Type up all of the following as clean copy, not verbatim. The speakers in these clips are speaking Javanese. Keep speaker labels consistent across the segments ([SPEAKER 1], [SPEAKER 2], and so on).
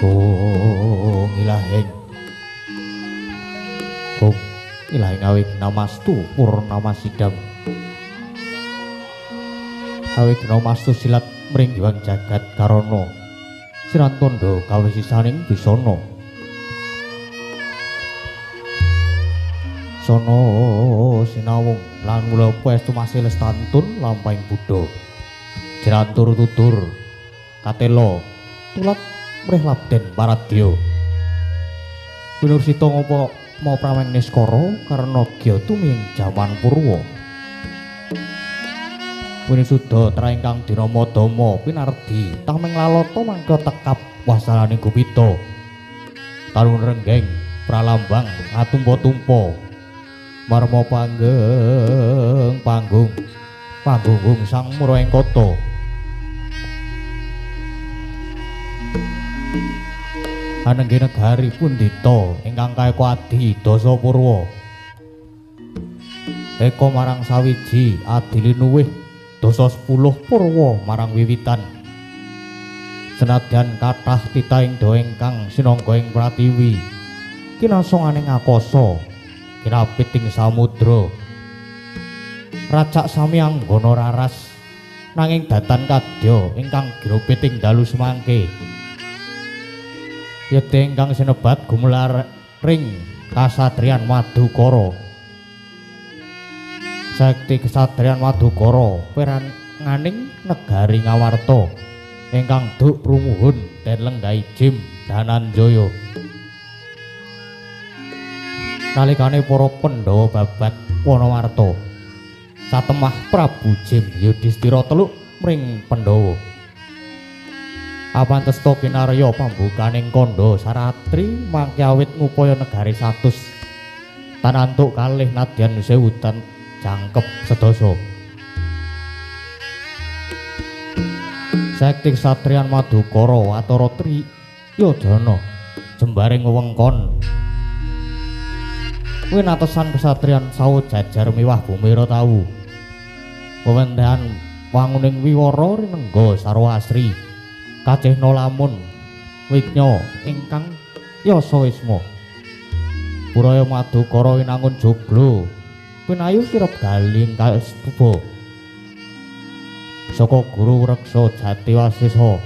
[SPEAKER 1] Kung ilahing, kung ilahing awig namastu purnamasidam. Awig namastu silat mringgiwang jagat karana sirantandha kawisisaning bisana. Sono sinawung lan mula estu masih lestantun lampahing Buddha. Jerantur tutur katela tulat mrih labden paradya. Pinursita ngopo mau praweng niskara karena gya tumiyeng jaman purwa. Winisuda tra ingkang dinama Dama pinardi tameng lalata mangka tekap wasaraning gupita. Tarun renggeng pralambang atumpa-tumpa marma panggeng panggung panggung sang mura ing kota. Anengge negari pundhita ingkang kaeka adi dasa purwa. Eka marang sawiji adi linuwih dasa 10 purwa marang wiwitan. Senadyan kathah titahing do ingkang sinangga ing pratiwi kinasonganing akasa kinapit ing samudra. Racak sami anggana raras nanging datan kadya ingkang ginupit ing dalu semangke. Yekti ingkang sinebat gumelar ring kasatriyan Madukara. Sakti kesatriyan Madukara peranganing negari Ngawarta ingkang duk rumuhun den lenggahi Jim Dananjaya. Nalikane para Pandhawa babat Wanawarta, satemah Prabu Jim Yudhistira teluk mring Pandhawa. Apantesta kinarya pambukaning kandha saratri mangke awit ngupaya negari 100 tanantuk kalih nadyan sewutan jangkep sedasa. Sakti kesatriyan Madukara watara tri yojana jembaring wewengkon. Winatesan kesatriyan sawu jajar miwah bumira tawu. Wewentehan wanguning wiwara rinengga sarwa asri. Kacehna lamun wignya ingkang yasa wisma. Puraya Madukara winangun joglo pinayu sirep galing kastuba. Saka guru reksa jati wasesa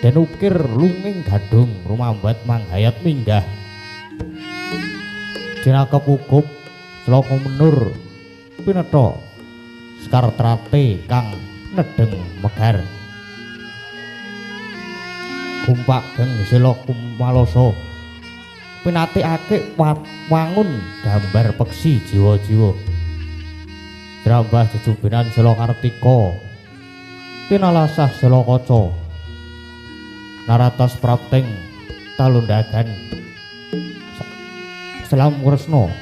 [SPEAKER 1] den ukir lunging gadhung rumambat manghayat minggah. Jinakep ugup slaka menur pinetha sekar trate kang nedheng megar. Gumpak geng sila kumalosa pinatikake wangun gambar peksi jiwa-jiwa. Drambah jejubenan sila kartika tinalasah sila kaca naratas prapting talundagan selam kresna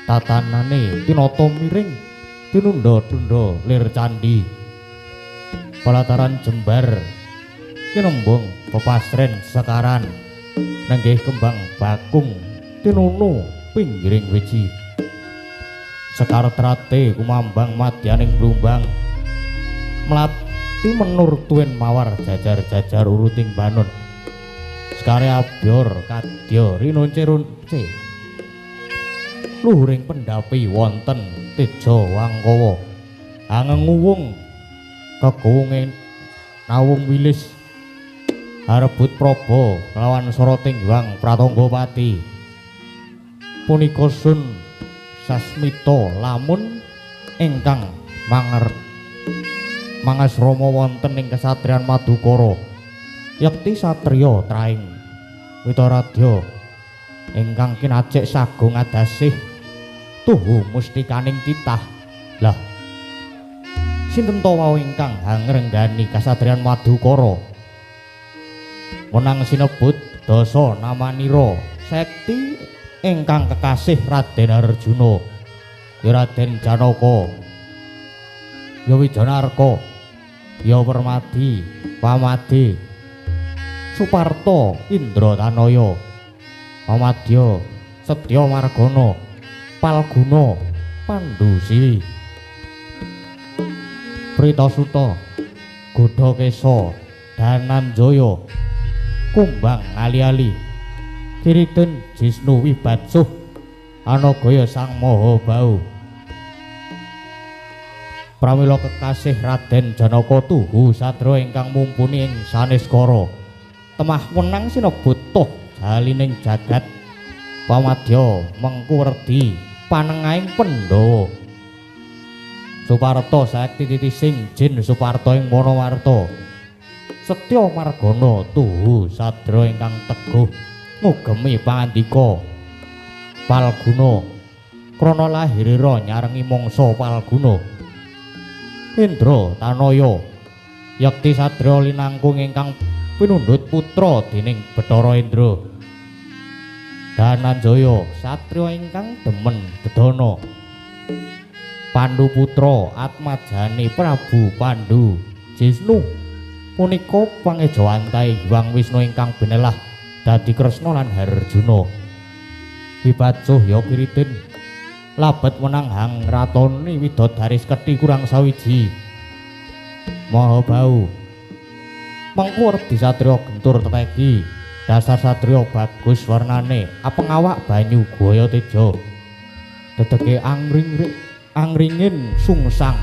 [SPEAKER 1] tatanane tinata miring tinunda-tunda lir candhi palataran jembar tinembung pepasren sekaran nenggih kembang bakung tinunu pinggiring wiji. Sekar trate kumambang madyaning blumbang mlati menur tuwin mawar jajar-jajar uruting banun. Sekare abyor kadya rinunce-runce luhuring pendhapi wonten teja wangkawa angenguwung kekuwunge nawung wilis harebut praba kelawan soroting Hyang Pratanggapati. Punika sun sasmita lamun ingkang mangasrama wonten ing kesatriyan Madukara. Yekti satriya traing witaradya ingkang kinacik sagung adasih tuhu mustikaning titah. Lah sinten ta wau ingkang hangrenggani kasatriyan Madukara? Menang sinebut dasa namanira sekti ingkang kekasih Raden Arjuna, ya Raden Janaka, ya Wijanarka, ya Permadi, Pamade, Suparta, Indra Tanaya, Pamadya, Setya Margana, Palguna, Pandu Siwi, Pritasuta, Godha Kesa, Dananjaya kumbang ali-ali Kiriten Jisnu Wibatsuh Anagaya Sang Maha Bau. Pramila kekasih Raden Janaka tuhu sadra ingkang mumpuni ing saneskara temah wenang sinebut tuh jalining jagat pamadya mengku werdi panengahing Pandhawa. Suparta sakti titising jin Suparta ing Wonowarta Setya margana tuhu sadra ingkang teguh ngugemi pangandika Palguna krana lahirira nyarengi mangsa Palguna. Indra Tanaya yekti sadra linangkung ingkang pinundhut putra dening Bathara Indra. Dananjaya satriya ingkang demen dedana. Pandu putra atmajane Prabu Pandu Jisnu punika pangejawantahe Hyang Wisnu ingkang binelah dadi Kresna lan Harjuna. Wibatsuh ya Kiritin labet wenang hang ratoni widodari sekedhi kurang sawiji. Maha Bau mengku werdi satriya gentur tetegi dasar satriya bagus warnane apengawak banyu gaya teja dedege angringin sungsang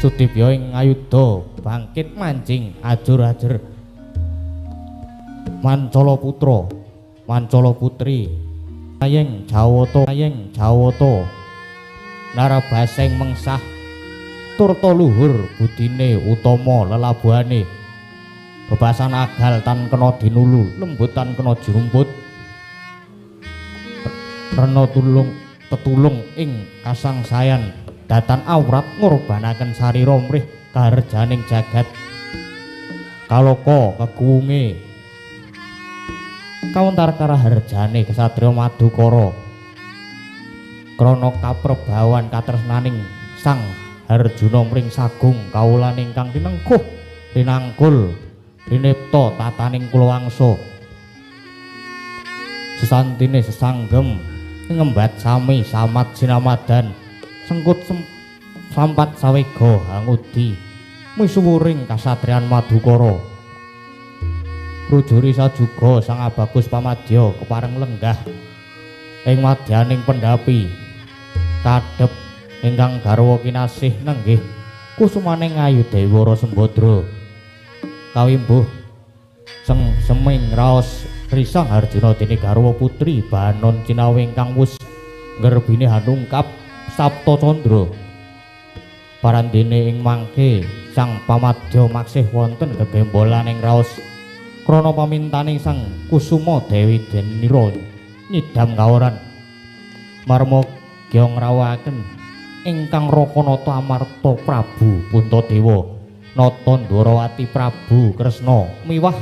[SPEAKER 1] sudibya ing ayuda bangkit mancing ajur-ajer mancala putra mancala putri ayeng jawata ayeng jawata narabaseng mengsah turta luhur budine utama lelabuhane bebasan agal tan kena dinulu lembut tan kena jirumput rena tulung tetulung ing kasangsayan datan awrat ngurbanaken sarira mrih kaharjaning jagat kaloka keguwunge kawentar karaharjane kesatriya Madukara krana kaprebawan katresnaning Sang Harjuna mring sagung kawulan ingkang tinengkuh tinangkul tinipta tataning kulawangsa sesantine sesanggem ngembat sami samat sinamadan sengkut sampat sawega hangudi misuwuring kasatriyan Madukara. Rujuri sajuga Sang Abagus Pamadya kepareng lenggah ing madyaning pendhapi kadhep ingkang garwa kinasih nenggih kusumaning Ayu Dewara Sembadra. Kawimbuh seng seming raos risang Harjuna dene garwa putri Banon Cinawi ingkang wus nggerbine hanungkap Sapta Candra. Parandene ing mangke Sang Pamadya maksih wonten gegembolan ing raos krana pamintaning Sang Kusuma Dewi Denira nyidam kaworan marma gya ngrawuhaken ingkang Rakanata Amarta Prabu Puntadewa Nata Ndwarawati Prabu Kresna miwah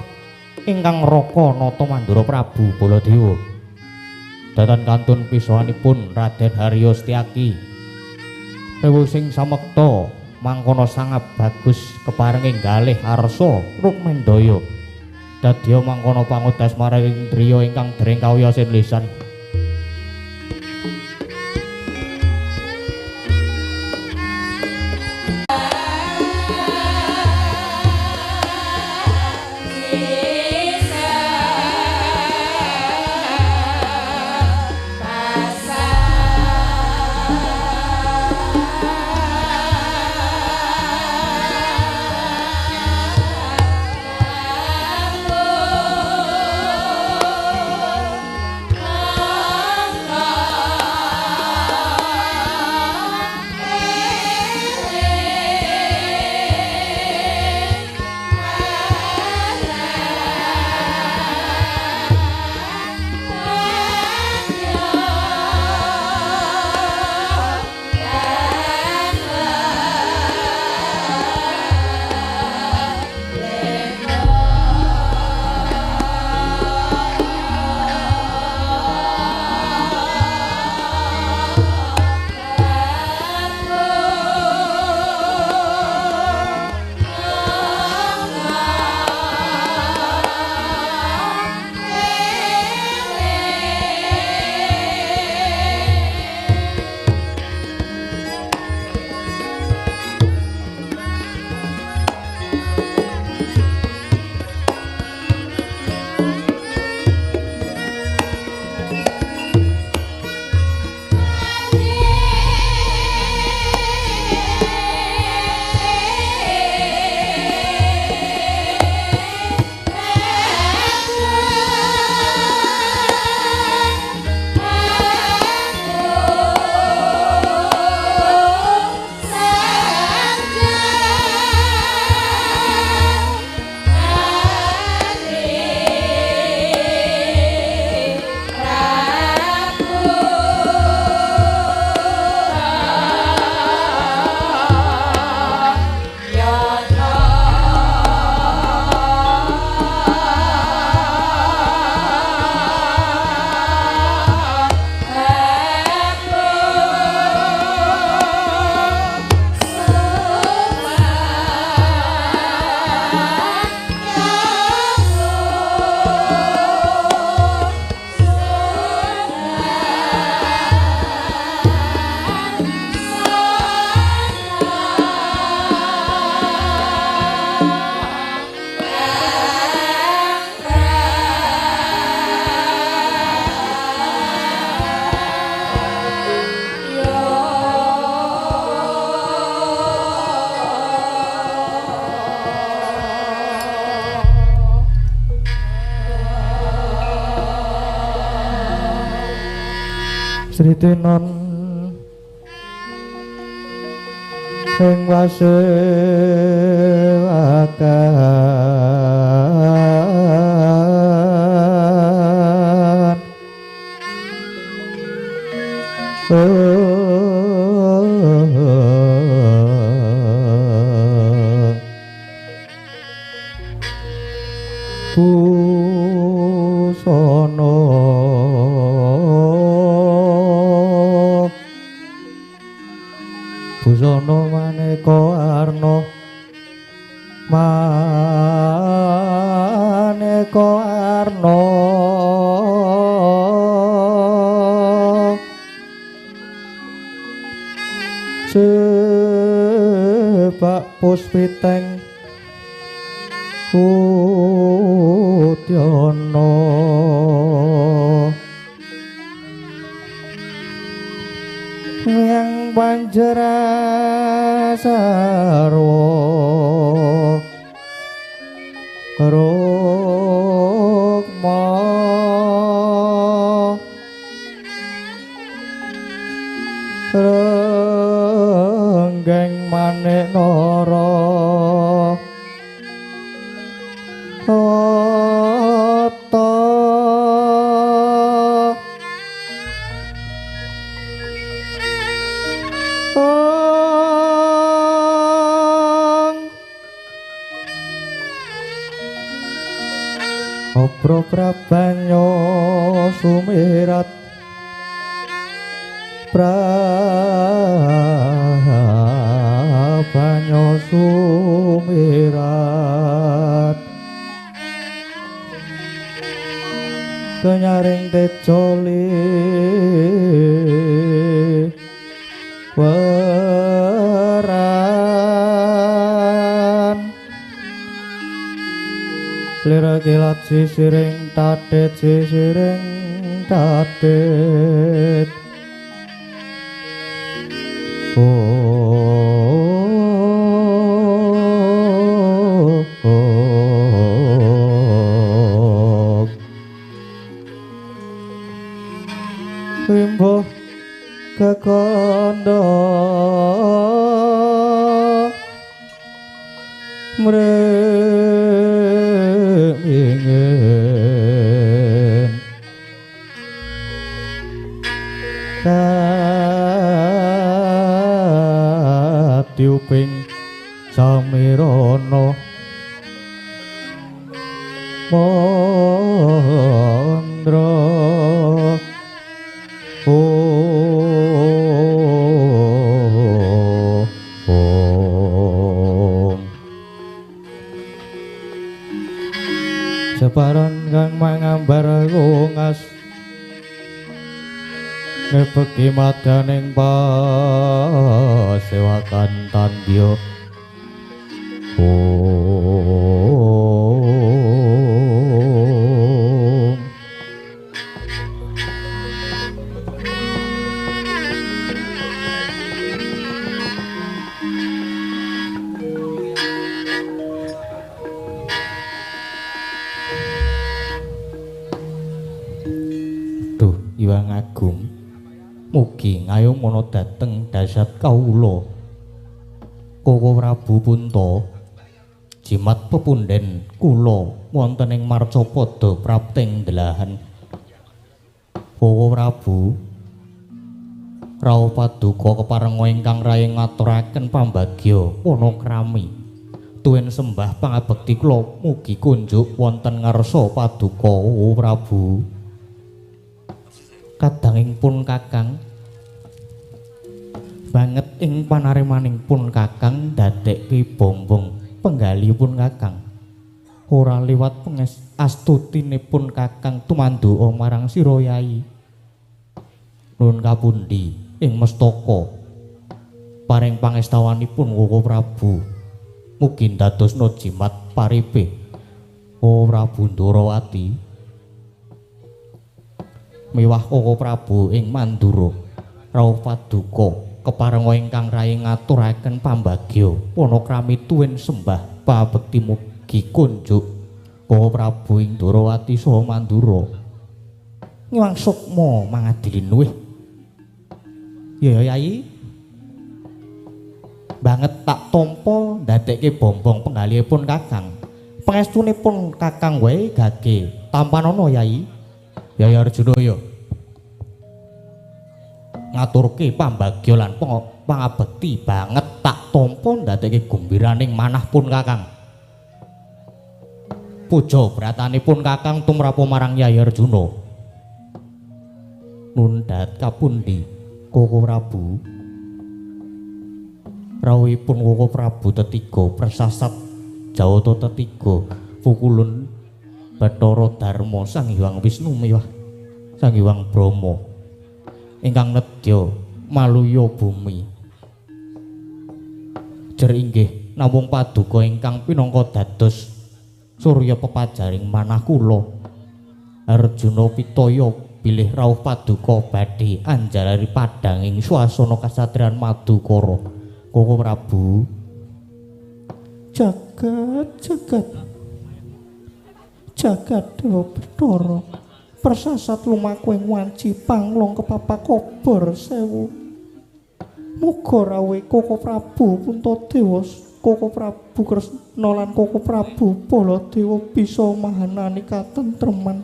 [SPEAKER 1] ingkang Raka Nata Mandura Prabu Baladewa. Datan kantun pisohanipun Raden Haryo Setyaki rewu sing samekta mangkono sangat bagus keparenging galih arsa Rukmendaya dadya mangkono pangudas marang driya ingkang dereng kawiyos lisan.
[SPEAKER 2] Oh.
[SPEAKER 1] Sritenon ing wasewakan busana busana maneka arna maneka arna sebak puspiteng udyana yang panjera sarwa rukma renggeng manik nara tata Obro prabanyo sumirat prabanyo sumirat kenyaring tejo liweran lira kilat sisiring tatit sisiring tatit oh wimbo kekondo mrengin katiuping samirana mandra Separon kang mangambar lungas ngebeki madaning pasewakan tandya. Om. Duh Iwang Agung, mugi ngayomana dhateng dasat kawula. Koko Prabu Punta, jimat pepunden kula wonten ing marcapada prapting delahan. Koko Prabu, rauh paduka keparenga ingkang rayi ngaturaken pambagya panakrami. Tuwin sembah pangabekti kula mugi kunjuk wonten ngarsa paduka Prabu. Kadanging pun Kakang, banget ing panarimaning pun Kakang dadekke bombong penggalihipun Kakang. Ora liwat penges astutinipun Kakang tumanduka marang sira Yai. Nuwun kapundi ing mestaka paring pangestawanipun Koko Prabu mugi ndadosna jimat paripe Koko Prabu Ndorowati. Miwah Koko Prabu ing Mandura rauh paduka keparenga ingkang rayi ngaturaken pambagya panakrami tuwin sembah pabekti mugi kunjuk Koko Prabu ing Ndorowati saha Mandura. Ngiwang sukma mangadili luwih Ya Yai. Banget tak tampa ndadekke bombong penggalihipun Kakang. Pangestunipun Kakang wae gage tampanana Yai. Yai Arjuna ya. Ngaturke pambagya lan pangabekti banget tak tampa ndadekke gumbiraning manah pun Kakang. Puja bratanipun Kakang tumrap marang Yai Arjuna. Nundhat kapundi Koko Prabu? Rawuhipun Koko Prabu tetiga prasasat Jawata tetiga pukulun Bathara Darma Sang Hyang Wisnu miwah Sang Hyang Brahma ingkang nedya maluya bumi. Jer inggih namung paduka ingkang pinangka dados surya pepajaring manah kula. Arjuna pitaya bilih rawuh paduka badhe anjalari padhanging swasana kasatriyan Madukara. Koko Prabu, jagat jagat jagat dewa Bathara persasat lumaku ing wanci panglong kepapak kobor sewu. Muga rawuhe Koko Prabu Puntadewa, Koko Prabu Kresna lan Koko Prabu Baladewa bisa mahanani katentreman.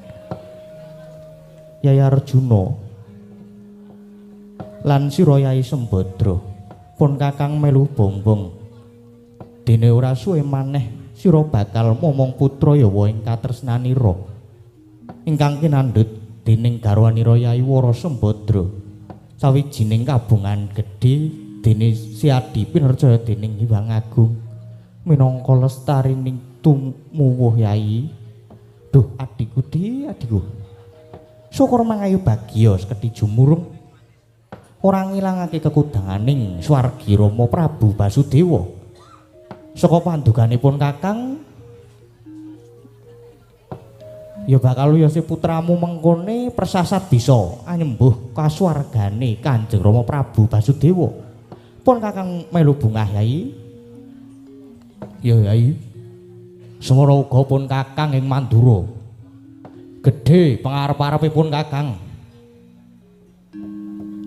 [SPEAKER 1] Yai Arjuna lan sira Yai Sembadra pun Kakang melu bombong. Dene ora suwe maneh sira bakal momong putra yawa ing katresnanira ingkang kinandhut dening garwanira Yai Wara Sembadra. Sawijining kabungan gedhe dene Siadi pinerjaya dening Hyang Agung minangka lestarining tumuwuh Yai. Duh adhiku di adhiku, syukur mangayu bagya sekedhi jumurung ora ngilangake kekudanganing swargi Rama Prabu Basudewa. Saka panduganipun Kakang ya bakal ya si putramu mengkone persasat bisa anyembuh kasuwargane Kanjeng Rama Prabu Basudewa. Pun Kakang melu bungah Yai. Ya Yai. Semara uga pun Kakang ing Mandura. Gedhe pangarep-arepipun Kakang.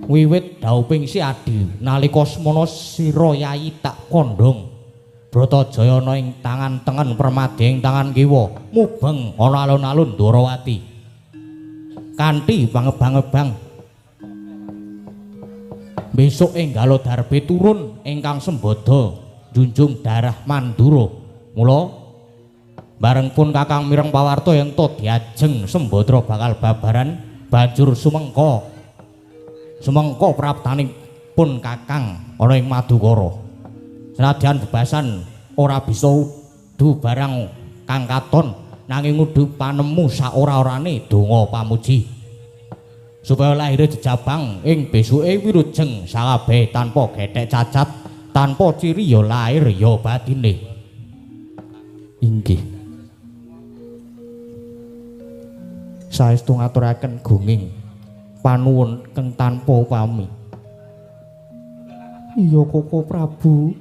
[SPEAKER 1] Wiwit dauping si adi nalika semana sira Yai tak kondhong Bratajaya ana ing tangan tengen Permadi ing tangan kiwa mubeng ana alun-alun Dwarawati kanthi pangebang-ebang. Besok ing Galodarbe turun ingkang sembada junjung darah Mandura. Mula bareng pun Kakang mireng pawarta yen to diajeng Sembadra bakal babaran banjur sumengka. Sumengka praptanipun Kakang ana ing Madukara. Senadyan bebasan ora bisa udu barang kang katon nanging udu panemu saora-orane donga pamuji supaya lahire jejabang ing besuke wilujeng sakabeh tanpa gethek cacat tanpa ciri ya lahir ya batine. Inggih saestu ngaturaken gunging panuwun keng tanpa upami. Iya Koko Prabu,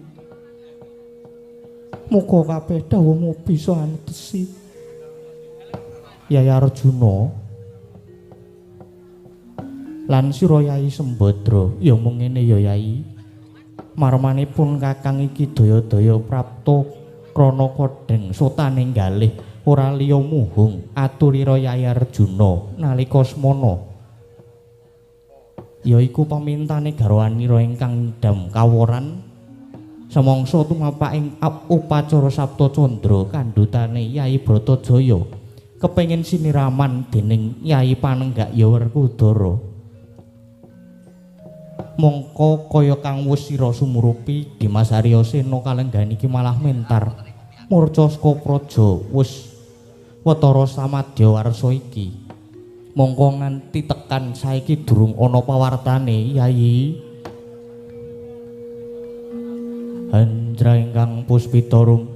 [SPEAKER 1] muga kabeh dawuhmu bisa anetesi. Yai Arjuna lan sira Yai Sembadra ya mung ngene ya Yai. Marmanipun Kakang iki daya-daya prapta krana kodheng sotaning galih ora liya muhung aturira Yai Arjuna nalika semana. Yaiku pamintane garwanira ingkang ngidam kaworan samangsa tumapak ing upacara Sapta Candra kandhutane Yai Bratajaya kepengin siniraman dening Yai Panenggak ya Werkudara. Mongko kaya kang wis sira sumurupi Dimas Arya Sena kalenggan iki malah mentar murca saka praja wis wetara samadya warsa iki. Mongko nganti tekan saiki durung ana pawartane Yai. Handra ingkang puspitarum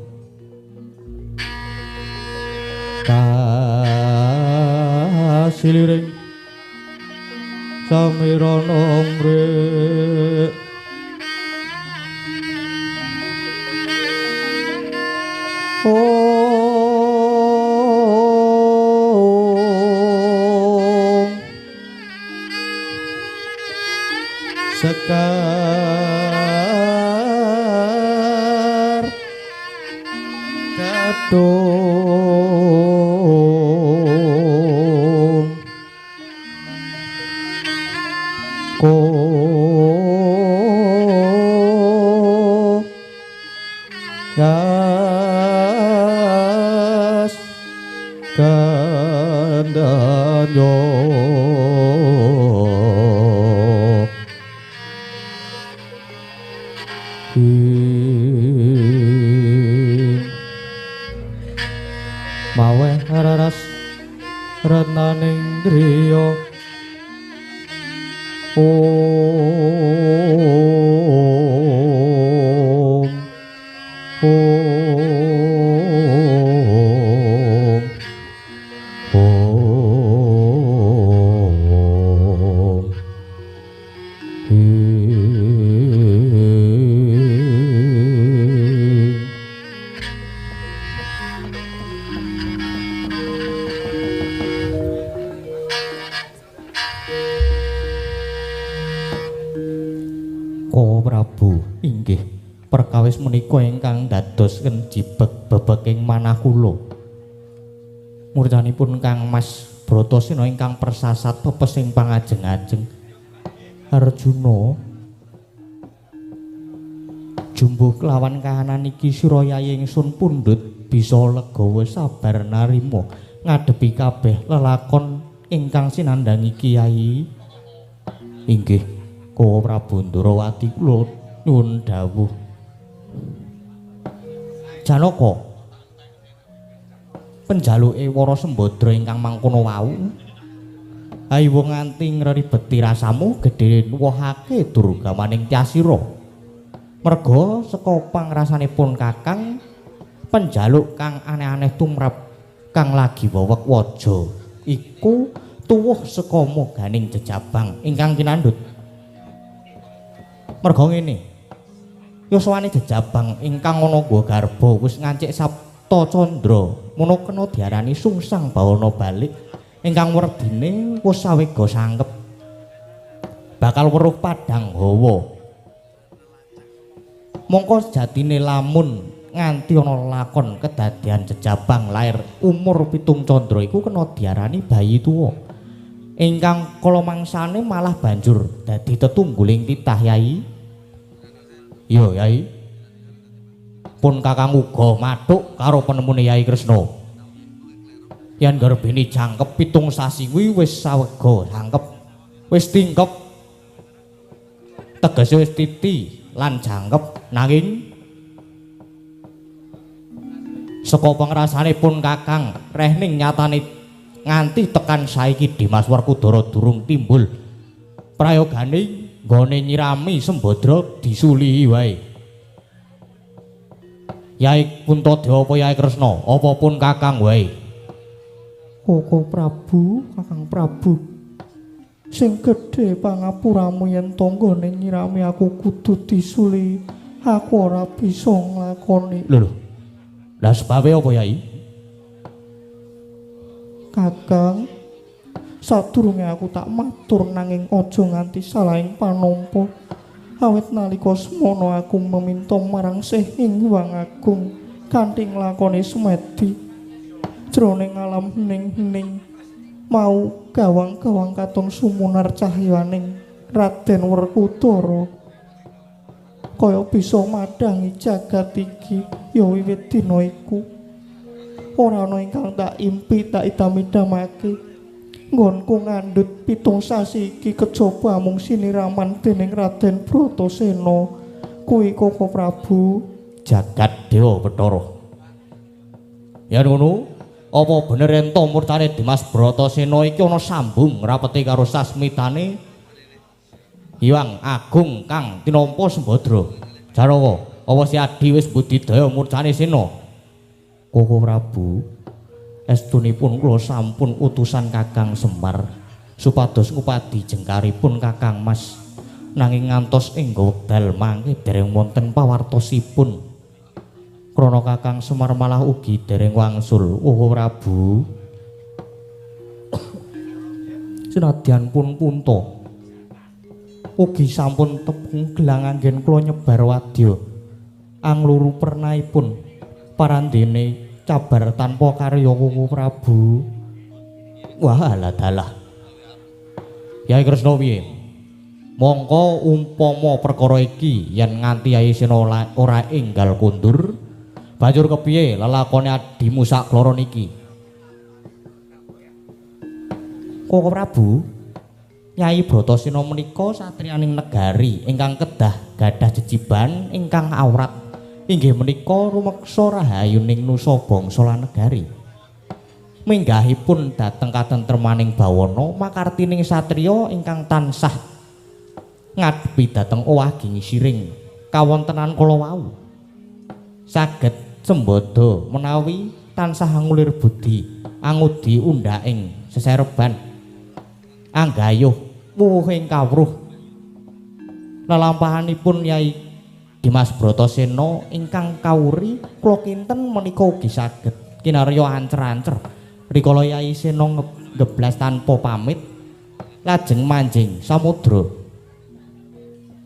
[SPEAKER 1] kasiliring samirana ngrik Om Sekar Kadung Ko Gas Kandanyo Maweh raras retnaning driya Om Om Om Ko Prabu inggih perkawis menika ingkang dados kenjibeg bebeking manah kula. Murcanipun Kang Mas Bratasena ingkang persasat pepesing pangajeng-ajeng. Arjuna jumbuh kelawan kahanan iki sira yayi ingsun pundhut bisa legawa sabar narima ngadepi kabeh lelakon ingkang sinandhangi Kyai. Inggih Ko Prabu Ndrawati kula nyuwun dawuh. Janaka penjaluke Wara Sembadra ingkang mangkono wau ayo nganti ngreribeti rasamu gedhe nuwuhake durgamaning Tyasira. Merga saka pangrasanipun Kakang penjaluk kang aneh-aneh tumrap kang lagi wewek waja iku tuwuh saka moganing jejabang ingkang kinandhut. Merga ngene, yuswane jejabang ingkang ana nggo garba wis ngancik Sapta Candra, mono kena diarani sungsang bawana balik ingkang werdine wis sawega sangkep bakal weruh padhang hawa. Mongko sejatine lamun nganti ana lakon kedadian jejabang lair umur 7 candra iku kena diarani bayi tuwa ingkang kala mangsane malah banjur dadi tetungguling titah Yai. Yo Yai, pun Kakang uga mathuk karo penemune Yai Kresna. Yen garbine jangkep 7 sasi kuwi wis sawega jangkep, wis tingkep, tegese wis titi lan jangkep. Nanging saka pangrasane pun Kakang rehning nyatane nganti tekan saiki Dimas Werkudara durung timbul prayogane nggone nyirami Sembadra disulihi wae. Yai Puntadewa apa Yai Kresna, apa pun Kakang wae. Koko Prabu, Kakang Prabu, sing gedhe pangapuramu yen tanggane nyirami aku kudu disulihi, aku ora bisa nglakoni. Lho lho. Lah sebabe apa Yai? Kakang, sadurunge aku tak matur nanging aja nganti salahing panampa. Awit nalika semono aku meminta marang Sih Ing Hyang Agung kanthi nglakoni semedi jroning alam hening-hening mau gawang-gawang katon sumunar cahyaning Raden Werkudara kaya bisa madhangi jagat iki ya wiwit dina iku ora ana ingkang tak impi tak idam-idamake. Nggonku ngandhut 7 sasi iki kejaba amung siniraman dening Raden Bratasena kuwi Koko Prabu. Jagat Dewa Bathara. Yen ngono, apa bener ento murtane Dimas Bratasena iki ana sambung rapete karo sasmitane Hyang Agung kang tinampa Sembadra? Janaka, apa si Adi wis budidaya murcane Sena? Koko Prabu, estunipun kula sampun utusan Kakang Semar supados ngupadi jengkaripun Kakang Mas, nanging ngantos ing wekdal mangke dereng wonten pawartosipun. Krana Kakang Semar malah ugi dereng wangsul. Oh Prabu, senadyan pun punta Ugi sampun tepung gelang anggen kula nyebar wadya. Angluru pernaipun parandene cabar tanpa karya Koko Prabu. Wah, dalah. Yai Kresna piye? Mongko umpama perkara iki yen nganti Yai Sena ora enggal kondur, banjur kepiye lelakone adimu sakloro niki? Koko Prabu, Nyai Bratasena menika satriyaning negari ingkang kedah gadah jejiban ingkang awrat inggih menika rumeksa rahayuning nusa bangsa lan negari. Minggahipun dhateng katentremaning bawana makartining satriya ingkang tansah ngadepi dhateng owah gingisiring kawontenan kala wau. Saged sembada menawi tansah ngulir budi angudi undhaking sesereban anggayuh wuwuhing kawruh. Lelampahanipun Yai Dimas Bratasena ingkang kawuri kula kinten menika ugi saged kinarya ancer-ancer rikala Yai Sena ngeblas tanpa pamit lajeng manjing samudra.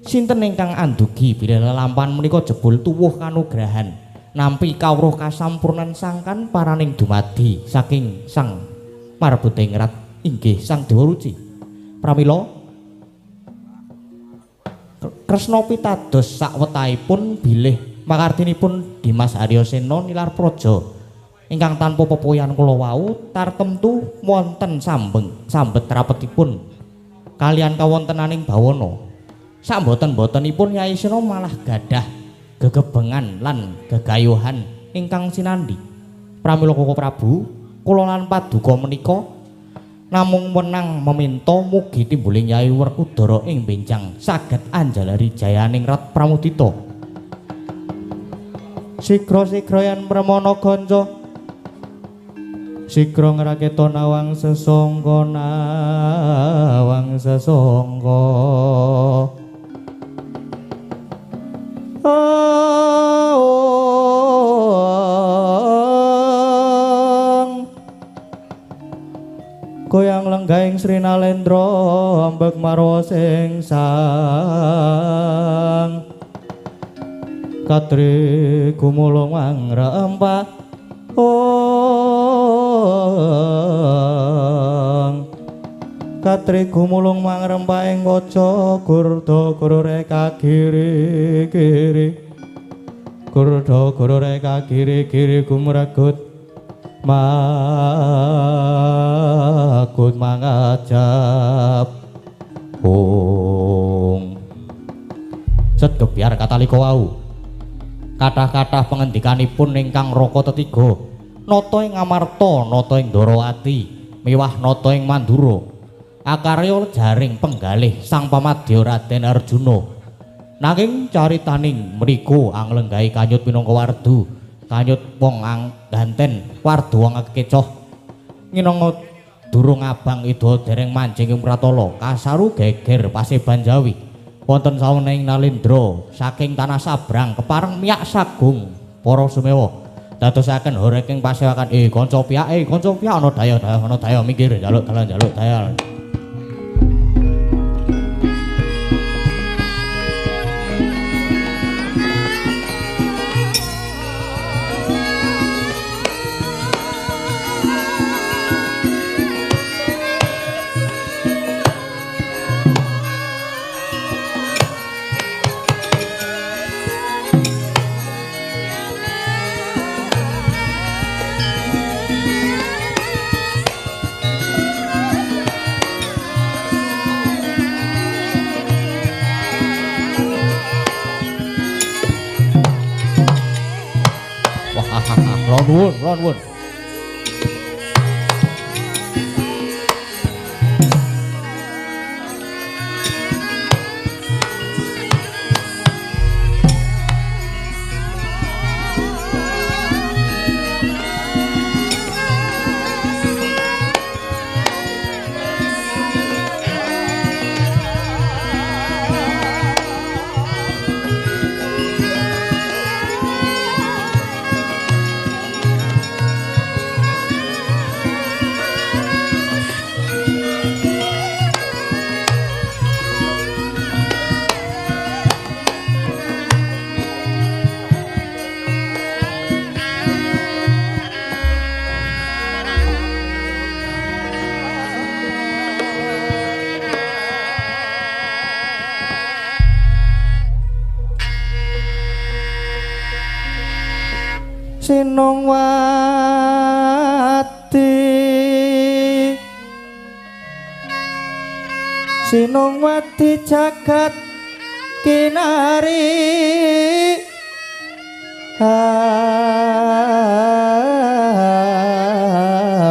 [SPEAKER 1] Sinten ingkang andugi bilih lelampahan menika jebul tuwuh kanugrahan nampi kawruh kasampurnan sangkan paraning dumadi saking Sang Marbodingrat inggih Sang Dewa Ruci. Pramila Kresna pitados sakwetahipun bilih makartinipun Dimas Aryasena nilar praja ingkang tanpa pepoyan kula wau tartemtu wonten sambet rapetipun kalian kawontenaning bawana. Samboten-botenipun Yai Sena malah gadah gegebengan lan gegayuhan ingkang sinandhi. Pramila Koko Prabu, kula lan paduka menika namung wenang meminta mugi timbuling Yai Werkudara ing benjang saged anjalari jayaning Rat Pramudita. Sigra-sigra yen Pramana ganca sigra ngraketa nawang sesangka nawang sesangka. Goyang lenggahing Sri Nalendra ambek marwa sing sang katri gumulung mangrempak ong katri gumulung mangrempak ing waca gurda gurure kiri kiri gurda gurure kiri kiri gumregut makut mangajab ong set gebyar katalika wau kathah-kathah pengendikanipun ingkang raka tetiga nata ing Amarta nata ing Ndorowati miwah nata ing Mandura akarya jaring penggalih sang pamadya Raden Arjuna. Nanging caritaning mriku anglenggahi kanyut minangka wardu kanyut wong ang ganten wardu wong kecoh minangka durung abang ida dereng manjing ing pratala kasaru geger paseban Jawi wonten sawening Nalendra saking tanah Sabrang kepareng miyak sagung para sumewa dadosaken horeg ing pasewakan kanca piyake kanca piyak ana daya daya ana daya minggir njaluk dalan njaluk daya. Nuwun, nuwun. Sinung wedi jagat kinari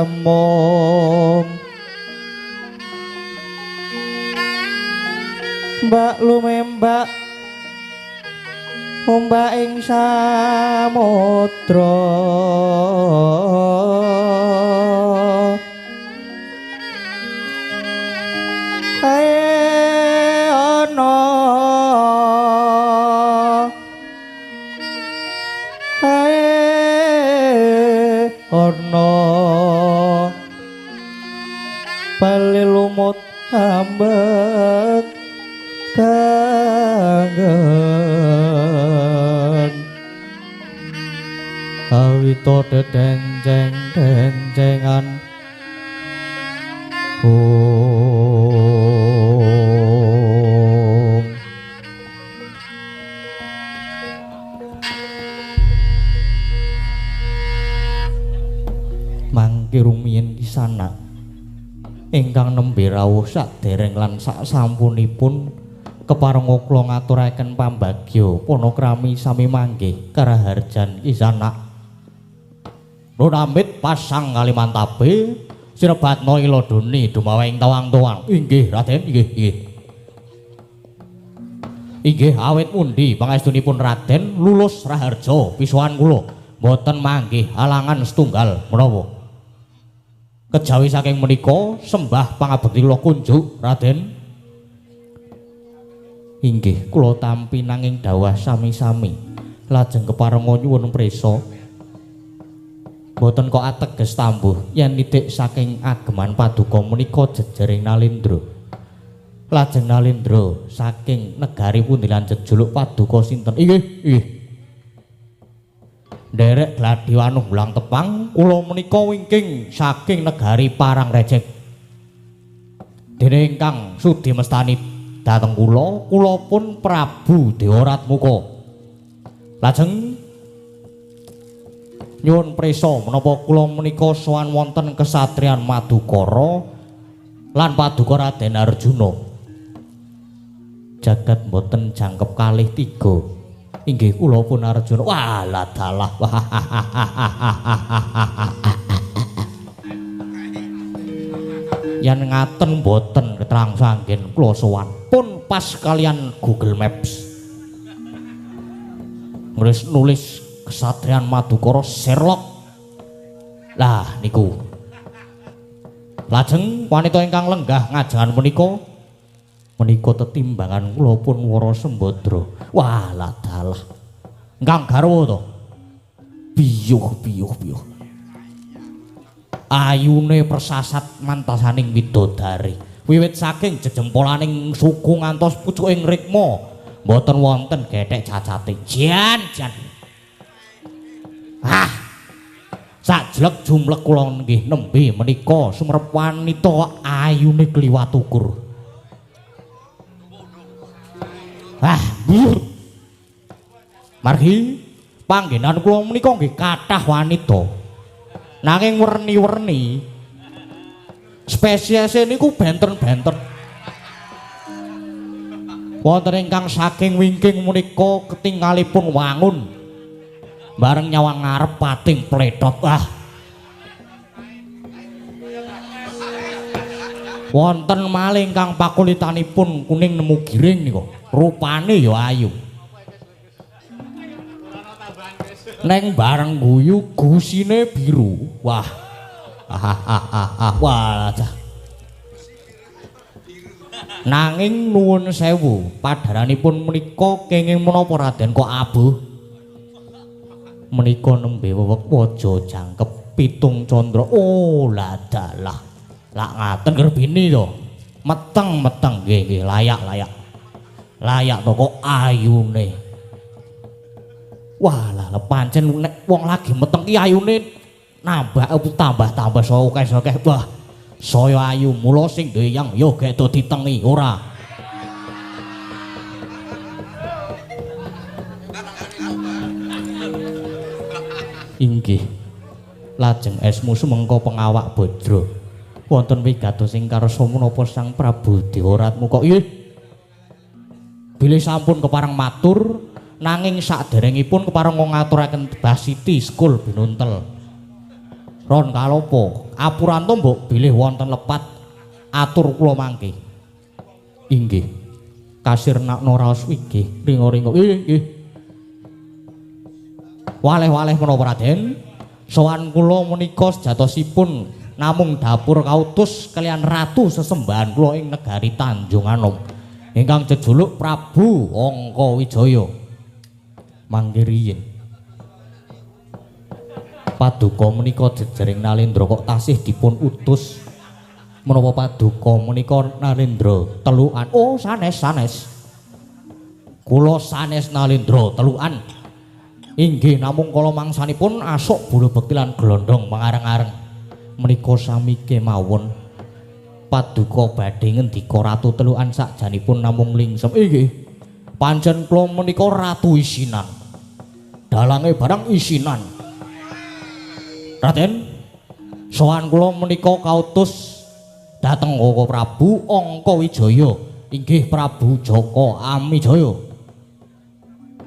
[SPEAKER 1] amom. Mbak lumembak ombak ing samudra ae ana ae ana bali lumut ambek kangen awito dedenceng-dencengan om. Mangke rumiyin kisana ingkang nembe rawuh sadereng lan sasampunipun keparenga kula ngaturaken pambagya panakrami sami manggih karaharjan kisana. Nun amit pasang kalimantabe sirebatna iladoni dumaweng tawang-tawang. Inggih Raden, inggih, inggih. Inggih awit pundi pangestunipun Raden lulus raharja pisuhan kula mboten manggih alangan setunggal menapa. Kejawi saking menika sembah pangabekti kula kunjuk Raden. Inggih kula tampi nanging dawah sami-sami lajeng keparenga nyuwun prisa. Mboten kok ateges tambuh yen nitik saking ageman paduka menika jejering Nalindra. Lajeng Nalindra saking negari pundi lan jejuluk paduka sinten? Inggih, inggih. Nderek gladi wanuh ulang tepang kula menika wingking saking negari Parangrecek. Dene ingkang sudi mestani dhateng kula, kula pun Prabu Dewaratmuka. Lajeng nyuwun prisa menapa kula menika sowan wonten kesatriyan Madukara lan paduka Raden Arjuna. Jagat mboten jangkep kalih tiga. Inggih kula pun Arjuna. Walah dalah. Yen ngaten mboten keterang sanggen kula sowan pun pas kalian Google Maps. Nulis nulis kesatriyan Madukara Sherlock. Lah niku. Lajeng wanita ingkang lenggah ngajengan menika menika tetimbangan kula pun Wara Sembadra. Walah dalah. Ingkang garwa to. Biyuh biyuh biyuh. Ayune persasat mantasaning widodari. Wiwit saking jejempolaning suku ngantos pucuking rikma mboten wonten gethek cacate. Jan jan. Ah. Sajlek jumlek kula nggih nembe menika sumerep wanita ayune kliwat ukur. Ah, margi panggenan kula menika nggih kathah wanita. Nanging werni-werni spesiese niku benten-benten. Wonten ingkang saking wingking menika ketingalipun wangun. Bareng nyawang ngarep pating pletot. Ah. Wonten malih ingkang pakulitanipun kuning nemu giring niku. Rupane ya ayu. Neng bareng guyu gusine biru. Wah. Wah. Nanging nuwun sewu, padharanipun menika kenging menapa Raden kok abuh? Menika nembe wewek waja jangkep pitung candra. Oh, lah dalah. Lak ngaten gerbini to. Meteng-meteng nggih nggih layak-layak. Layak to kok ayune. Wah, lah pancen nek wong lagi meteng ki ayune nambah tambah-tambah saya akeh-akeh. Wah, saya ayu mula sing duwe yang yo gek do ditengi ora. Inggih. Lajeng esmu sumengko pengawak bodro. Wonten wigatos ing karsa menapa Sang Prabu Dewaratmuka? Nggih. Bilih sampun kepareng matur, nanging saderengipun kepareng ngaturaken Basiti Sekul Binuntel. Ron kalopo, apuranto mbok bilih wonten lepat atur kula mangke. Inggih. Kasirnakna raos inggih, ringa-ringa. Nggih, nggih. Waleh-waleh menapa Raden? Sowan kula menika sejatosipun namung dapur kautus kaliyan ratu sesembahan kula ing negari Tanjung Anom ingkang jejuluk Prabu Angkawijaya. Mangke riyin paduka menika jejering Nalendra kok tasih dipun utus. Menapa paduka menika Nalendra telukan? Oh, sanes sanes. Kula sanes Nalendra telukan. Inggih namung kala mangsanipun asuk bulu bekti lan glondong mangareng-areng. Menika sami kemawon. Paduka badhe ngendika Ratu Telukan sakjanipun namung lingsem. Inggih. Pancen kula menika ratu isinan. Dalange barang isinan. Raden, sowan kula menika kautus dhateng Koko Prabu Angkawijaya. Inggih Prabu Jaka Amijaya.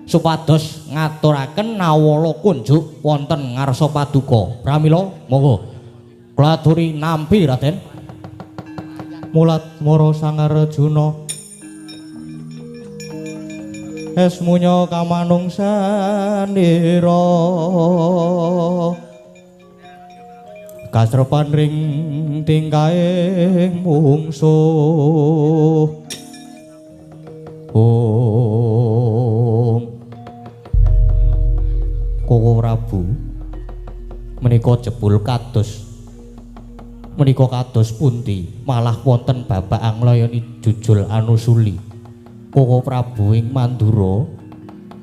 [SPEAKER 1] Supados ngaturaken nawala kunjuk wonten ngarsa paduka. Pramila monggo kula aturi nampi Raden. Mulat mara Sang Arjuna esmunya kamanungsanira kasrepan ring tingkahing mungsuh. Om Koko Prabu menika jebul kados menika kados pundi malah wonten babak anglayani jujul anusuli. Koko Prabu ing Mandura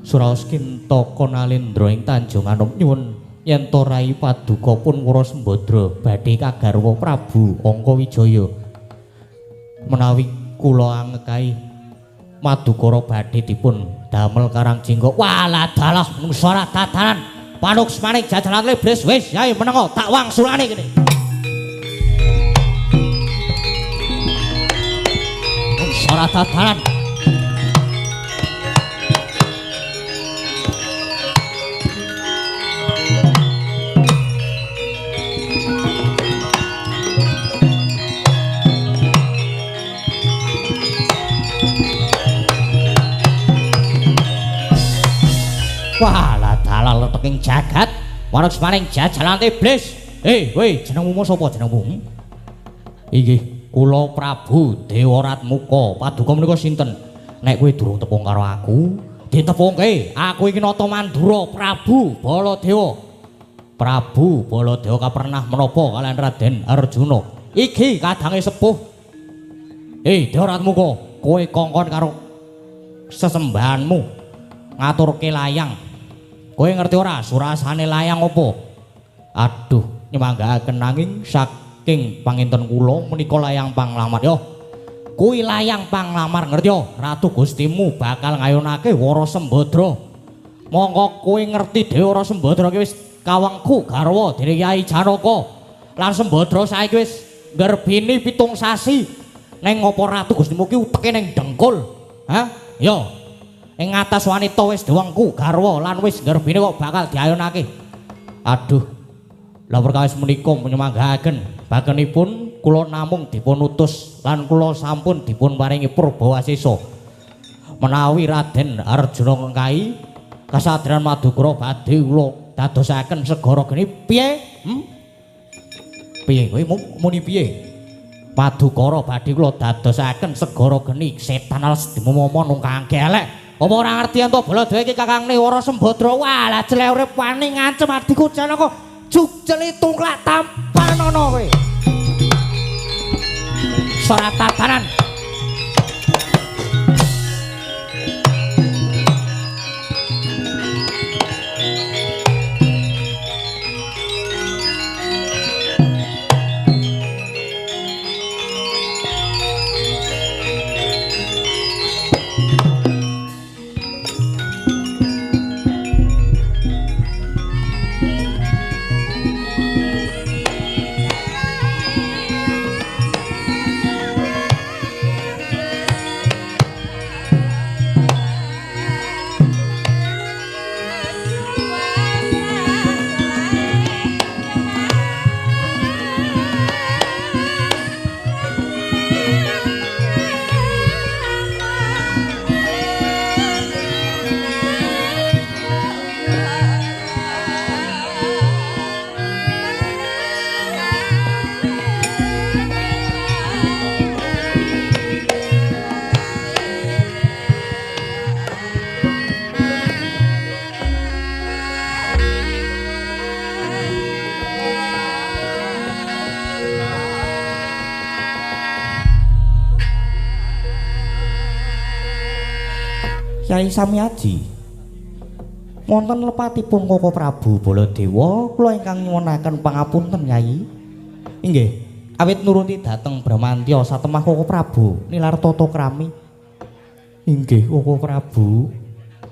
[SPEAKER 1] suraos Kintaka Nalendra ing Tanjung Anom nyuwun yen to rai paduka pun Wara Sembadra badhe kagarwa Prabu Angkawijaya. Menawi kula angekahi madukara badhe dipun damel Karang Jingga. Walah dalah mungsa ora dadanan panuksmaning jajalan iblis wis yae menengo tak wangsulane kene. Mungsa ora dadanan. Walah dalah leteking jagat wanuksmaning jajalan iblis. Kowe jenengmu sapa jenengmu? Inggih, kula Prabu Dewaratmuka. Paduka menika sinten? Nek kowe durung tepung karo aku, ditepungke. Aku iki Nata Mandura Prabu Baladewa. Prabu Baladewa kapernah menapa kaliyan Raden Arjuna? Iki kadange sepuh. Dewaratmuka, kowe kongkon karo sesembahanmu ngaturke layang. Kowe ngerti ora surasane layang apa? Aduh, nyemanggaaken nanging saking panginten kula menika layang panglamar. Yo, kuwi layang panglamar ngerti yo? Ratu Gustimu bakal ngayunake Wara Sembadra. Mongko kowe ngerti dhewe Wara Sembadra ki wis kawengku garwa dening Kyai Janaka. Lan Sembadra saiki wis nggerbini 7 sasi. Neng apa Ratu Gustimu ki uteke ning dengkul? Hah? Yo. Ing atas wanita wis dewengku garwa lan wis nggerbine kok bakal diayunake. Aduh. Lah perkawis menika nyemanggaaken bakenipun kula namung dipun utus lan kula sampun dipun paringi purbawasesa. Menawi Raden Arjuna ngengkahi kasadran madukara badhe kula dadosaken segara geni piye? Piye kowe muni piye? Madukara badhe kula dadosaken segara geni setan alas dimumomo nungkang elek. Apa ora ngerti ento Baladewa iki kakangne Wara Sembadra? Walah jelek urip wani ngancem adhiku Janaka. Jujeli tungklak tampan ana kowe. Ora tatanan. Kyai Samiaji, wonten lepatipun Koko Prabu Baladewa kula ingkang nyuwunaken pangapunten Yai. Inggih, awit nuruti dhateng Bramantya satemah Koko Prabu nilar tata krami. Inggih Koko Prabu,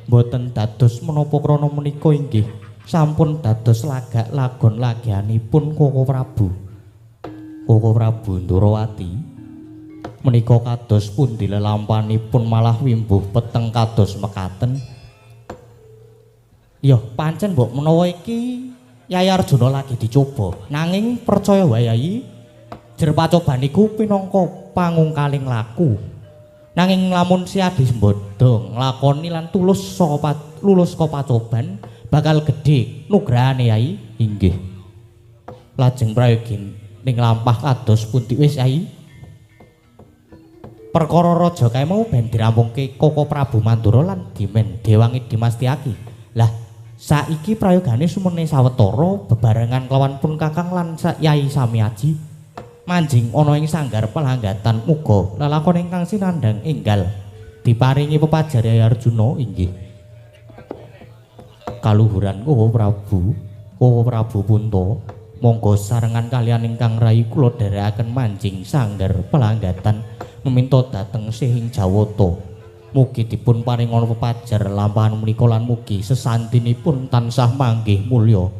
[SPEAKER 1] mboten dados menapa krana menika inggih sampun dados lagak lagon lagianipun Koko Prabu. Koko Prabu Ndorowati menika kados pundi lelampanipun malah wimbuh peteng kados mekaten. Ya pancen mbok menawa iki Yai Arjuna lagi dicoba, nanging percaya wae Yai, jer pacoban iku pinangka pangungkaling laku. Nanging lamun si Adi Sembada nglakoni lan tulus saka lulus saka pacoban bakal gedhe nugrahane Yai. Inggih. Lajeng prayogi ning lampah kados pundi wis Yai? Perkara raja kae mau ben dirampungke Koko Prabu Mandura lan dimen Dewangi Dimastiaki. Lah saiki prayogane sumene sawetara bebarengan kelawan pun Kakang lan Yai Samiaji manjing ana ing sanggar pelanggatan muga lelakon ingkang sinandhang enggal diparingi pepajar Yai Arjuna. Inggih. Kaluhuran Koko Prabu, Koko Prabu Punta, monggo sarengan kalian ingkang rai kula dherekaken manjing sanggar pelanggatan meminta dhateng Sihing Jawata. Mugi dipun paringana pepajar lampahan menika lan mugi sesantinipun tansah manggih mulya.